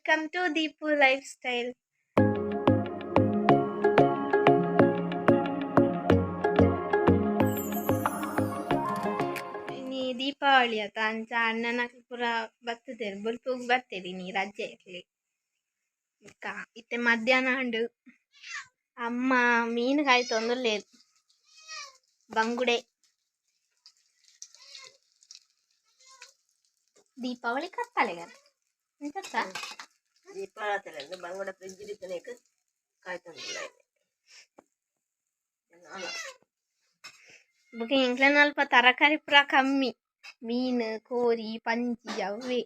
Welcome to Deepu life style. ಇನಿ ದೀಪಾವಳಿ ಆತ ಅಂಚ ಅಣ್ಣನ ಪೂರ ಬತ್ತದೇರು ಬೊಲ್ಪುಗು ಬತ್ತೇರಿ ನೀ ರಜೆ ಇರ್ಲಿ ಬೊಕ್ಕ ಇತ್ತೆ ಮಧ್ಯಾಹ್ನ ಉಂಡು. ಅಮ್ಮ ಮೀನು ಕಾಯ್ತೊಂದುಲ್ಲೆರ್ ಬಂಗುಡೆ. ದೀಪಾವಳಿ ಕತ್ತಲೆಗ ಎಂಚತ್ತ ದೀಪಾವಳಿ ಬಂಗುಡೆ ಫ್ರಿಜ್ ಇತ್ತನೇಕ್ ಕಾಯ್ತೊಂದುಲ್ಲ. ಬೊಕ ಎಂಕ್ಲೆನ ಅಲ್ಪ ತರಕಾರಿ ಪೂರ ಕಮ್ಮಿ, ಮೀನು ಕೋರಿ ಪಂಜಿ ಅವೇ.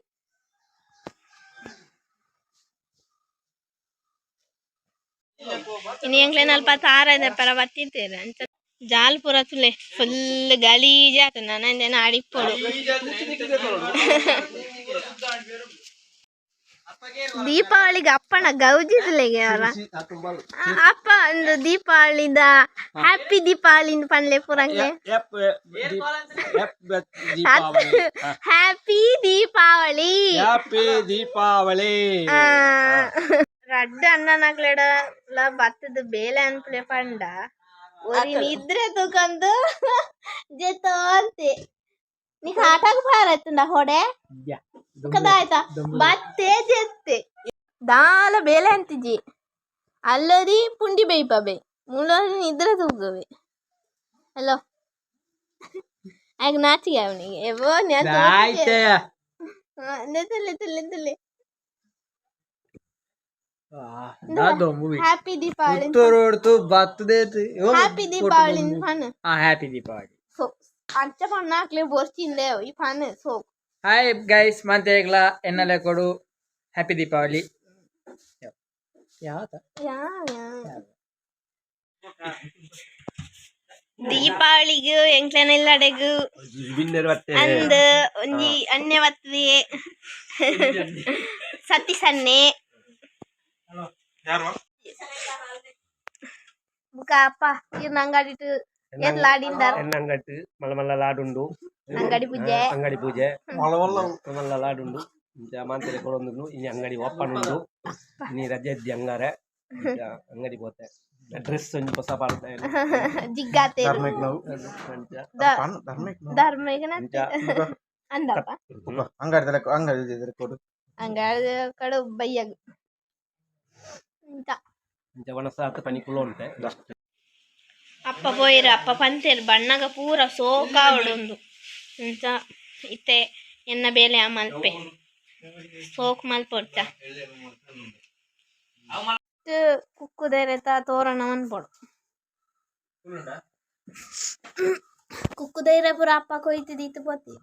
ಇನ್ನು ಎಂಕ್ಲೆನ ಅಲ್ಪ ತಾರ ಪರ ಬತ್ತಿತ್ತೇರು ಅಂಚ ಜಾಲ್ ಪೂರ ತುಲೆ ಫುಲ್ ಗಲೀಜ್ ಆತು. ನನ ಅಡಿಪೊಡು ದೀಪಾವಳಿಗೆ ಅಪ್ಪನ ಗೌಜಿದ್ಲೆಗೆ ಅವರ ಅಪ್ಪ ಒಂದು ದೀಪಾವಳಿದ ಹ್ಯಾಪಿ ದೀಪಾವಳಿ ಪನ್ಲೆ ಪೂರಂಗೆ ಹ್ಯಾಪಿ ದೀಪಾವಳಿ ಹ್ಯಾಪಿ ದೀಪಾವಳಿ. ರಡ್ಡ್ ಅಣ್ಣನಕ್ಲೆಡ ಬತ್ತದ ಬೇಲೆ ಅನ್ಪುಲೆ ಪಂಡ ಒರಿ ನಿದ್ರೆ ತೂಕಂದು ಜೆತ್ತೋಂತೆ. ನಿಕ್ ಆಟಗ್ ಪಾರತ್ತುಂಡ ಹೊಡೆ ಆಯ್ತಾ ಬತ್ತೆ ಜೆತ್ತೆ ದಾಲ ಬೇಲೆ ಅಂತಿಜಿ ಅಲ್ಲದಿ ಪುಂಡಿ ಬೇಯ್ಪಬೆ ಮುಳ್ಳೊರಿ ನಿದ್ರೆ ತೂಕವೆ. ಹಲೋ ಆಗ ನಾಚಿಗೆ ಅವನಿಗೆ ಎವೋ ತುಲೆ ತುಲೆ ತುಲೆ. Happy Deepavali happy Deepavali fun. Happy Deepavali. So ಅಂಚ ಪಣ್ಣಾಕ್ಲೆ ಬೋರ್ಚಿಂದೆ ಈ ಫನ್ ಸೊ. ಹಾಯ್ ಗೈಸ್ ಮಂತೇಗ್ಲ ಎನ್ನಲೆ ಕೊಡು ಹ್ಯಾಪಿ ದೀಪಾವಳಿ. ಯಾವತ ದೀಪಾವಳಿಗ್ ಎಂಕ್ಲೆನ ಇಲ್ಲಡೆಗ್ ಅಂದ್ ಒಂಜಿ ಅಣ್ಣೆ ಬತ್ತದೆ ಸತಿ ಸನ್ನೆ ಬುಕ ಅಪ್ಪ ಇರ್ನ ಅಂಗಡಿಟ್ ಏತ್ ಲಾಡಿಂದಾರ್ ಎನ್ನಂಗಟ್ಟು ಮಲ್ಲ ಮಲ್ಲ ಲಾಡುಂಡು. ಅಂಗಡಿ ಪೂಜೆ ಅಂಗಡಿ ಪೂಜೆ ಮಲ್ಲ ಲಾಡುಂಡು. ಇಂಚ ಮಾಂತೆರೆ ಕೊಡೊಂದುಂಡು. ಇನಿ ಅಂಗಡಿ ಓಪನ್ ಉಂಡು. ಇನಿ ರಜೆ ಇದ್ದಿ ಅಂಗಾರೆ ಅಂಗಡಿ ಪೋತೆ ಡ್ರೆಸ್ ಒಂಜಿ ಪೊಸ ಪಾಡ್ದೆ. ಜಿಗ್ಗಾತೆ ಧರ್ಮಿಕ ಅಂದಪ್ಪ ಅಂಗಡಿ ಅಂಗಡಿ ಕೊಡು ಅಂಗಡಿ ಕಡು ಬಯ್ಯಗ್ ಇಂತ ಇಂಚ ವನಸಾತ್ ಪನಿಕುಲು ಉಂಟೆ. ಅಪ್ಪ ಪೋಯಿರು ಅಪ್ಪ ಪಂತೇರು ಬಣ್ಣಗ ಪೂರ ಸೋಕಾವಡುಂದು. ಇಂಚ ಇತ್ತೆ ಎನ್ನ ಬೇಲೆ ಆ ಮಲ್ಪೆ ಸೋಕ್ ಮಲ್ಪೊಡ್ಚ ಕುಕ್ಕುದೇರೆತ ತೋರಣ ಮನ್ಪೊಡು. ಕುಕ್ಕುದೈರೆ ಪೂರ ಅಪ್ಪ ಕೊಯ್ತು ಪೋತಿ.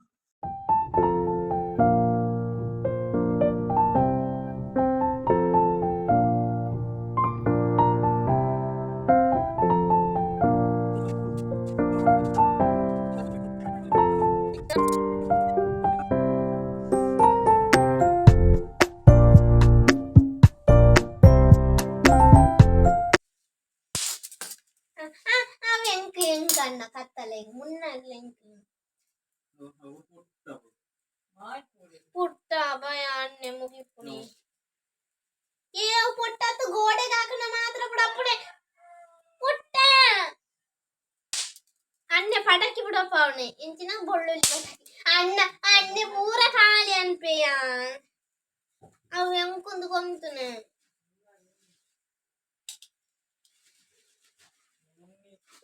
ಎಂಕ್ ಅಣ್ಣ ಕತ್ತಲೆ ಮುನ್ನಾಗ್ಲೆ ಎಂಕ್ ಪುಟ್ಟ ಭಯ ಅಣ್ಣೆ ಮುಗಿಪುಣಿ ಏ ಪೊಟ್ಟತ್ತು ಗೋಡೆಗೆ ಹಾಕಣ ಮಾತ್ರ ಬಿಡಪ್ಪುಡೆ ಪುಟ್ಟ ಅಣ್ಣೆ ಪಟಾಕಿ ಬಿಡಪ್ಪ ಅವನೇ ಇಂಚಿನ ಬೊಳ್ಳುಳ್ಳಿ ಪಟಾಕಿ ಅಣ್ಣ ಅಣ್ಣೆ ಪೂರ ಖಾಲಿ ಅನ್ಪೆಯ ಅವು ಎಂಕೊಂದು ಕೊಂತುನೆ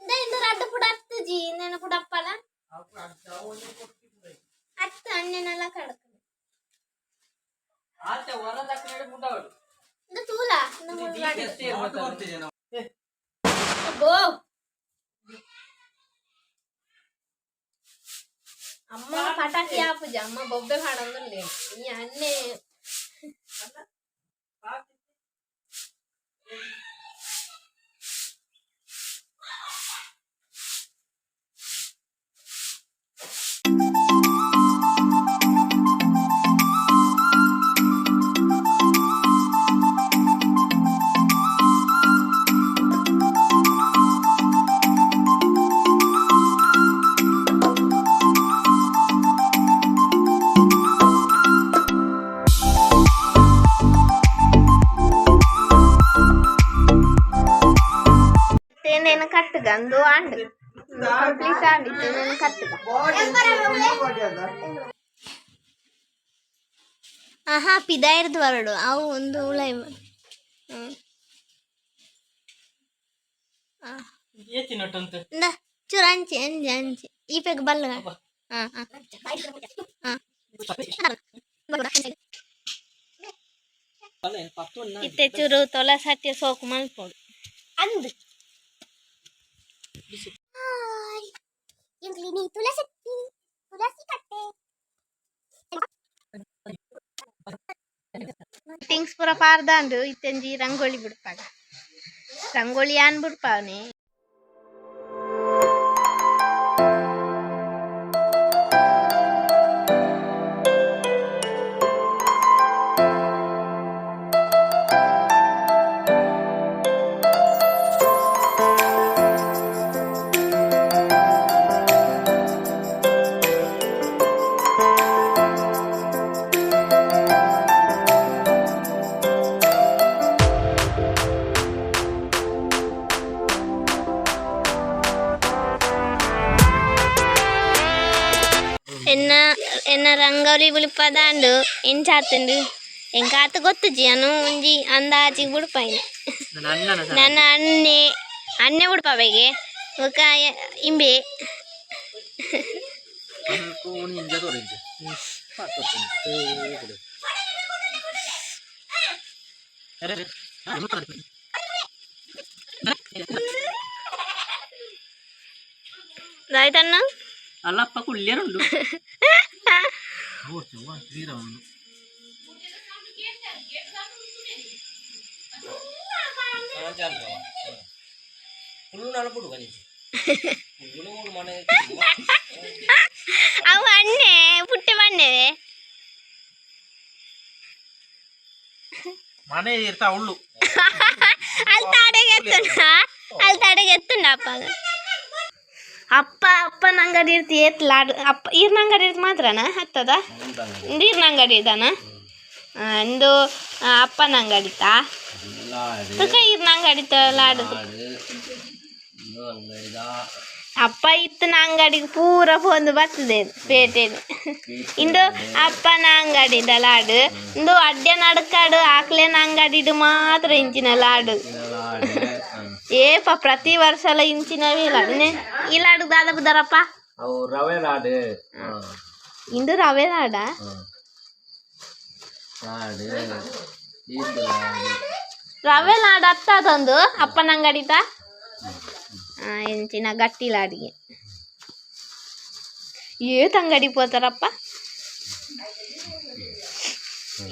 ಇಂದ ರಡ್ಡು ಪುಡ ಅತ್ತುಜಿ ನೆನ ಪುಡಪ್ಪಲ ಅತ್ತ ಅಣ್ಣನೆಲ್ಲ ಕಡಕ ಇಂದ ತೂಲ ಅಬ್ಬೋ ಅಮ್ಮ ಪಟಾಕಿ ಆಪುಜ ಅಮ್ಮ ಬೊಬ್ಬೆ ಪಾಡೊಂದುಲ್ಲೆ ಈ ಅಣ್ಣೆ. ಕಟ್ಟುಗ ಅಂದು ಆಂಡ್ ಕಂಪ್ಲೀಟ್ ಆಂಡ್ ಇತ್ತೆ ಉಂದೆನ್ ಕಟ್ಟುಗ. ಆಹಾ ಪಿದಾಯಿರ್ದ್ ಬರಡು ಅವು ಒಂದು ಉಳಾಯಿ ಹ್ಮ್ ಇಂದ ಚೂರು ಅಂಚಿ ಅಂಚಿ ಅಂಚಿ ಈ ಪೆಗ್ ಬಲ್ಲ ಹಾ ಹಾ ಹಾ. ಇತ್ತೆ ಚೂರು ತೊಲಸಟ್ಟಿ ಸೋಕು ಮಲ್ಪೊಡು ಅಂದು ಎಂಕ್ಲಿನಿ ತುಳಸಿ ತುಳಸಿ ಕಟ್ಟೆ. ಥಿಂಗ್ಸ್ ಪೂರ ಪಾರ್ದಾಂಡು ಇತ್ತೆಂಜಿ ರಂಗೋಲಿ ಬಿಡ್ಪಾಗ ರಂಗೋಲಿ ಯಾನ್ ಬಿಡ್ಪಾವನೆ. ಎನ್ನ ಎನ್ನ ರಂಗೋಲಿ ಬುಡ್ಪದಾಂಡು ಎಂಚಾತುಂಡು ಎಂಕಾತ ಗೊತ್ತುಜಿ ಅನು ಒಂಜಿ ಅಂದಾಜಿಗೆ ಬುಡ್ಪಾಯಿನ. ನನ್ನ ಅಣ್ಣೆ ಅಣ್ಣೆ ಬುಡ್ಪಾವೆಗೆ ಬೊಕ ಇಂಬೆ. ದಾಯ್ತಣ್ಣ. ಅಲ್ಲಪ್ಪ ಕುಳ್ಳಿಯರುಂಡು. ಅವು ಅಣ್ಣೆ ಪುಟ್ಟೆ ಬಣ್ಣವೆ. ಮನೆ ಇರ್ತಾ ಉಳ್ಳು. ಅಲ್ಲಿ ತಾಡೆಗೆ ಎತ್ತುಂಡ ಅಲ್ಲಿ ತಾಡೆಗೆ ಎತ್ತುಂಡ ಅಪ್ಪ ಅಪ್ಪ ಅಪ್ಪನ ಅಂಗಡಿ ಇರ್ತಿ ಏತ್ ಲಾಡು ಅಪ್ಪ ಈರ್ನ ಅಂಗಡಿ ಇರ್ತಿ ಮಾತ್ರನಾ ಹತ್ತದ ಈರ್ನ ಅಂಗಡಿ ಇದ್ದಾನ ಇಂದು ಅಪ್ಪನ ಅಂಗಡಿತಾ ತುಕ ಈರ್ನ ಅಂಗಡಿ ಲಾಡು ಅಪ್ಪ ಇತ್ತನ ಅಂಗಡಿಗೆ ಪೂರ ಪೋಂದು ಬರ್ತದೆ ಪೇಟೆ ಇಂದು ಅಪ್ಪನ ಅಂಗಡಿದ ಲಾಡು ಇಂದು ಅಡ್ಡೆ ನಡ್ಕಾಡು ಆಕ್ಲೇನ ಅಂಗಡಿಡು ಮಾತ್ರ ಇಂಚಿನ ಲಾಡು ಏಪ ಪ್ರತಿ ವರ್ಷ ಎಲ್ಲ ಇಂಚಿನವೇ ಲಾಡು ಈ ಲಾಡು ದಾದ ಬುದಾರಪ್ಪ. ಅವು ರವೆ ಲಾಡು. ಇಂದು ರವೆ ಲಾಡಾ? ಲಾಡು ಇದು ಲಾಡು. ರವೆ ಲಾಡು ಅತ್ತದೊಂದು ಅಪ್ಪನ ಅಂಗಡಿದ ಇಂಚಿನ ಗಟ್ಟಿ ಲಾಡಿಗೆ ಏತ್ ಅಂಗಡಿ ಪೋತಾರಪ್ಪ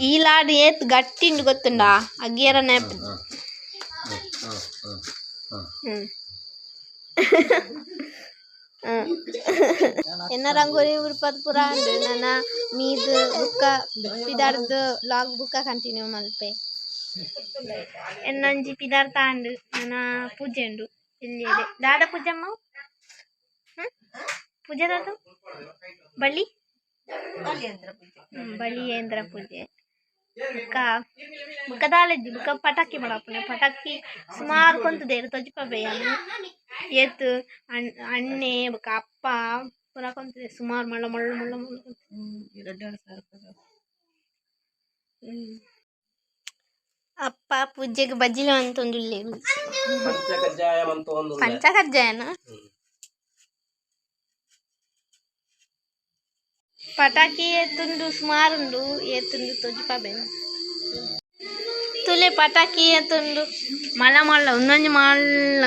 ಈ ಲಾಡು ಏತ್ ಗಟ್ಟಿ ಗೊತ್ತುಂಡಾ ಅಗ್ಗೇರ ನೆಪ. ಹ್ಮ್ ಎನ್ನ ರಂಗೋಲಿ ಉರ್ಪದ್ ಪೂರ ಅಂಡ್ ನನ ಮೀದ್ ಬುಕ್ಕ ಪಿದಾರ್ದ್ ಲಾಗ್ ಬುಕ್ಕ ಕಂಟಿನ್ಯೂ ಮಲ್ಪೆ. ಎನ್ನೊಂಜಿ ಪಿದಾರ್ತ ಅಂಡ್ ನನ ಪೂಜೆ ಉಂಡು ಎಲ್ಲಿಯಡೆ ದಾದ ಪೂಜಮ್ಮ ಪೂಜೆ ದಾದ ಬಳ್ಳಿ ಬಲಿಯೇಂದ್ರ ಪೂಜೆ ಬುಕ್ಕ ಬುಕ್ಕ ದಾಲೆಜ್ಜಿ ಬುಕ್ಕ ಪಟಾಕಿ ಮಾಡಪ್ಪನೆ ಪಟಾಕಿ ಸುಮಾರು ಕೊಂತುದೇರು ತೊಜಿಪ ಬೇಯನು ಏತ್ ಅಣ್ಣೆ ಬುಕ್ಕ ಅಪ್ಪ ಪೂರ ಕೊಂತುದೆ ಸುಮಾರು ಮಳ್ಳ ಮಳ್ಳ ಮಳ್ಳ ಮಳ್ಳ. ಅಪ್ಪ ಪೂಜೆಗೆ ಬಜ್ಜಿಲ ಅಂತೊಂದುಲ್ಲೆ. ಪಂಚಕಜ್ಜಾಯ ಅಂತ ಒಂದು. ಪಂಚಕಜ್ಜಾಯನ ಪಟಾಕಿ ಏತುಂಡು ಸುಮಾರುಂಡು ಏತುಂಡು ತೊಜಿಪ ಬೇನ್ ತುಲೆ ಪಟಾಕಿ ಏತುಂಡು ಮಲ್ಲ ಮಲ್ಲ ಒಂದೊಂಜಿ ಮಲ್ಲ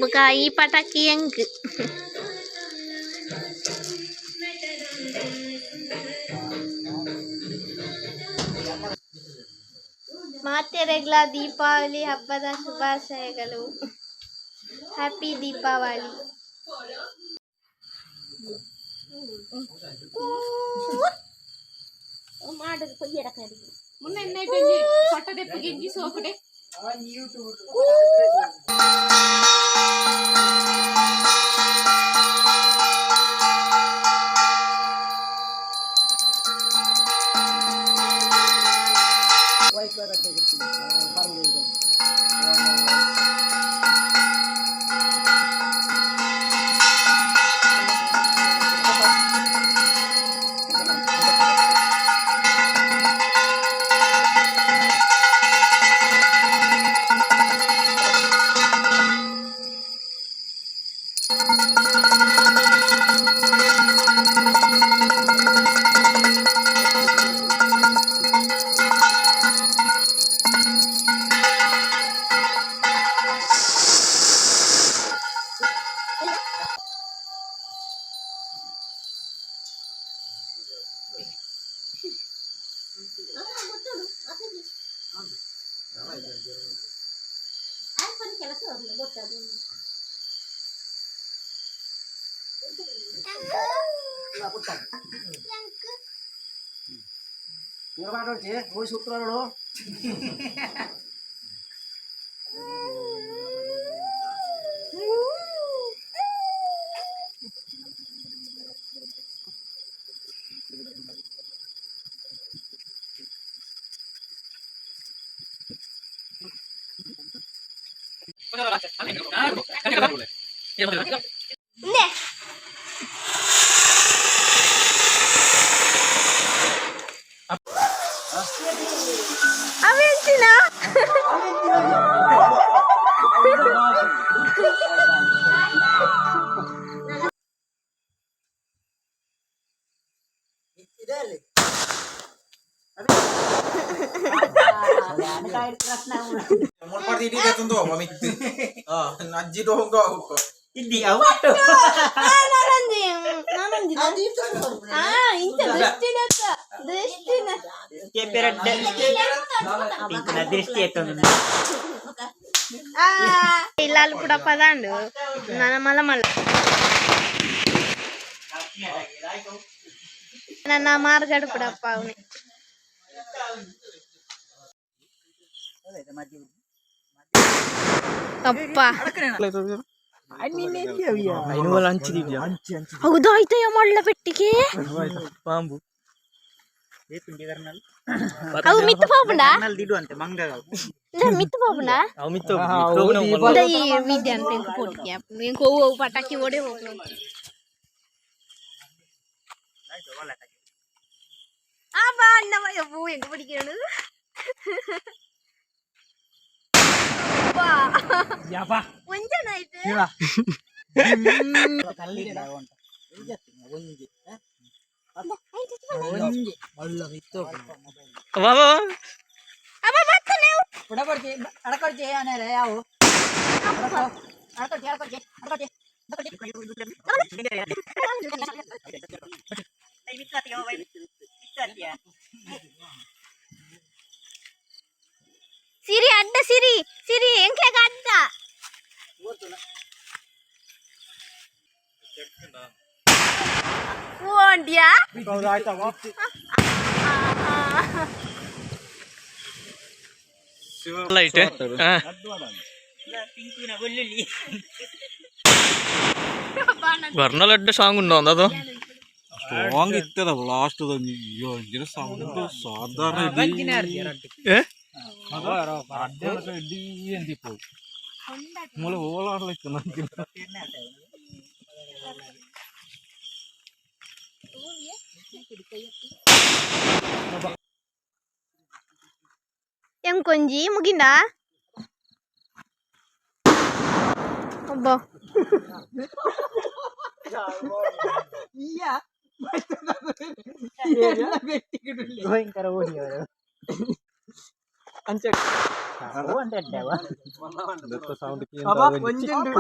ಬೊಕ ಈ ಪಟಾಕಿ ಎಂಕ್ ಮಾತೆರೆಗ್ಲ ದೀಪಾವಳಿ ಹಬ್ಬದ ಶುಭಾಶಯಗಳು. ಹ್ಯಾಪಿ ದೀಪಾವಳಿ. ಅವೆಂಚಿನ ಅಜ್ಜಿ ಹೋಗ ಇಂಚ ದೃಷ್ಟಿನ ದೃಷ್ಟಿನ. ಇಲ್ಲಾಲ್ ಕೂಡ ಪದಾಂಡು ನನ್ನ ಮಲ ಮಲ್ಲ ನನ್ನ ಮಾರ್ಗಡು ಪಡಪ್ಪ ಅವನೇ. ಅಪ್ಪ, ಹೌದು, ಆಯ್ತು. ಮಳ್ಳ ಪೆಟ್ಟಿಗೆ ಪಾಂಬು. ಅವು ಮಿತ್ತು ಪಾಪುಂಡ ಮಿತ್ತು ಪಾಪುಂಡ. ಈ ವಿದ್ಯೆ ಅಂತ ಎಂಕ್ ಪೋಟಿಗೆ ಎಂಕ್ ಅವು ಅವು ಪಟಾಕಿ ಓಡೆ ಹೋಗ್ನು. ಆ ಬಾ ಅಣ್ಣ, ಯವ್ವೋ, ಎಂಕ್ പിടിക്കാണ്. ಒಂಜನಾಯ್ತು. ಅಬ್ಬ ಬತ್ತನೆ. ಸಿರಿ ಅಡ್ಡ, ಸಿರಿ ಸಿರಿ ಎಂಕ್ಲೆಗ ಅಡ್ಡ. ಓಂಡ್ಯಾ. ಲೈಟ್. ವರ್ಣ ಲಡ್ಡು ಸಾಂಗ್ ಉಂಟು ಅಂದದು. Strong ಇತ್ತದ last. ಅಯ್ಯೋ, ಇಂಜಿನ ಸೌಂಡ್ ಸಾಧಾರಣ ಇಡೀ ಅಂದಿಪ್ಪು ಮೂಲ ಓಲಾಡ್ಲಿತ್ತು ನಂಗೆ. ಎಂಕೊಂಜಿ ಮುಗಿಂದ ಒಬ್ಬ. ಸೌಂಡ್. ಒಂಜುಂಡು.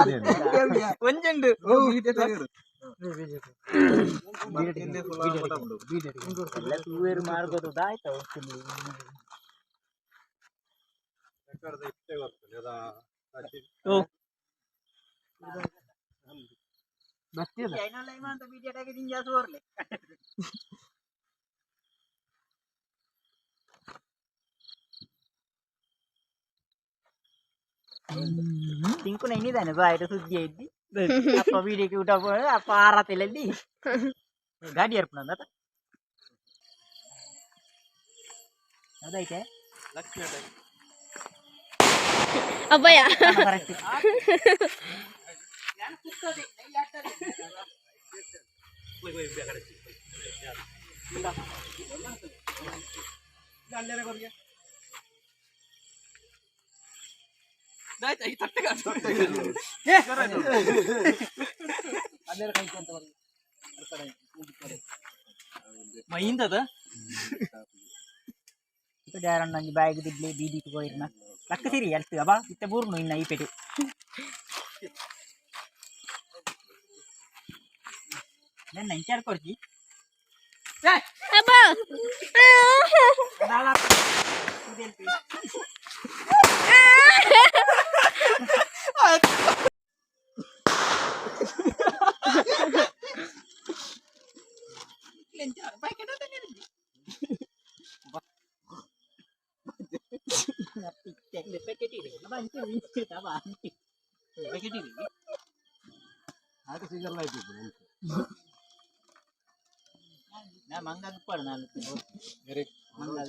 ತಿಂಕುನ ಇನ್ನಿದ್ದಾನೆ ಬಾಯ್ದು ಸುದ್ದಿ ಐತಿ. ಅಪ್ಪ ವೀಡಿಯೋಕ್ಕೆ ಊಟ, ಅಪ್ಪ ಆರಾತಿಲ್ಲಲ್ಲಿ ಗಾಡಿ ಏರ್ಪುನ ಅದಾಯ್ತೆ. ಅಬ್ಬಯ್ಯ. ಕರೆಕ್ಟ್. ಮೈಂದದ. ಜಾರಣ್ಣಂಜಿ ಬ್ಯಾಗ್ ದಿಡ್ಲಿ ಬೀದಿಗೆ ಪೋಯಿರ್ನ ಲಕ್ಕ ಸಿರಿ ಅಲ್ತು ಅಬಾ ಇತ್ತೆ ಬೂರ್ನು ಇನ್ನ ಈ ಪೆಟಿ. ನನ್ನ ಇಂಚಾರ್ ಕೊರ್ಜಿ. ಅಬ್ಬ. ಮಂಗಾಗ ಪಡ ನಾನು ಮಂಗಾಗ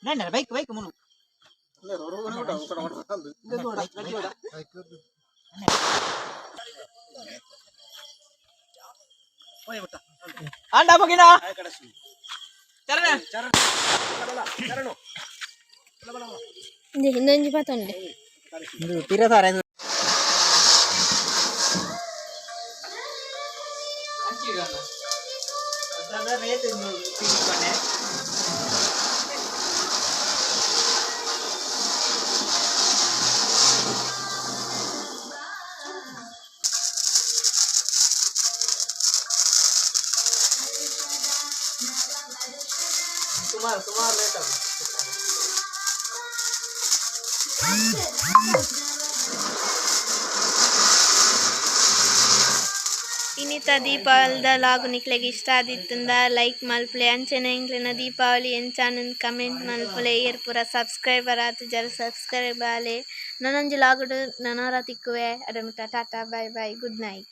ನನ್ನ ಬೈಕ್ ಬೈಕ್ ಮುನು. ಅಂಡ ಮುಗಿನ. ಹಿಂದೊಂಜಿ ಪತ್ತೊಂಡೆ. ಪಿರಸಾರ. ಸುಮಾರು ಸುಮಾರು ಲೇಟ್ ಆಗುತ್ತೆ. ಇನಿತ ದೀಪಾವಳಿದ ಲಾಗು ನಿಕ್ಲೆಗ್ ಇಷ್ಟ ಆದಿತ್ತುಂದ ಲೈಕ್ ಮಲ್ಪುಲೆ. ಅಂಚನೆ ಎಂಕ್ಲೆನ ದೀಪಾವಳಿ ಎಂಚಾನಂದ್ ಕಮೆಂಟ್ ಮಲ್ಪುಲೆ. ಏರ್ ಪೂರ ಸಬ್ಸ್ಕ್ರೈಬರ್ ಆತು ಜರ ಸಬ್ಸ್ಕ್ರೈಬ್ ಆಲೆ. ನನೊಂಜಿ ಲಾಗುಡು ನನೊರ ತಿಕ್ಕುವೆ. ಅಡೆ ಮುಟ್ಟ tata, bye bye, good night.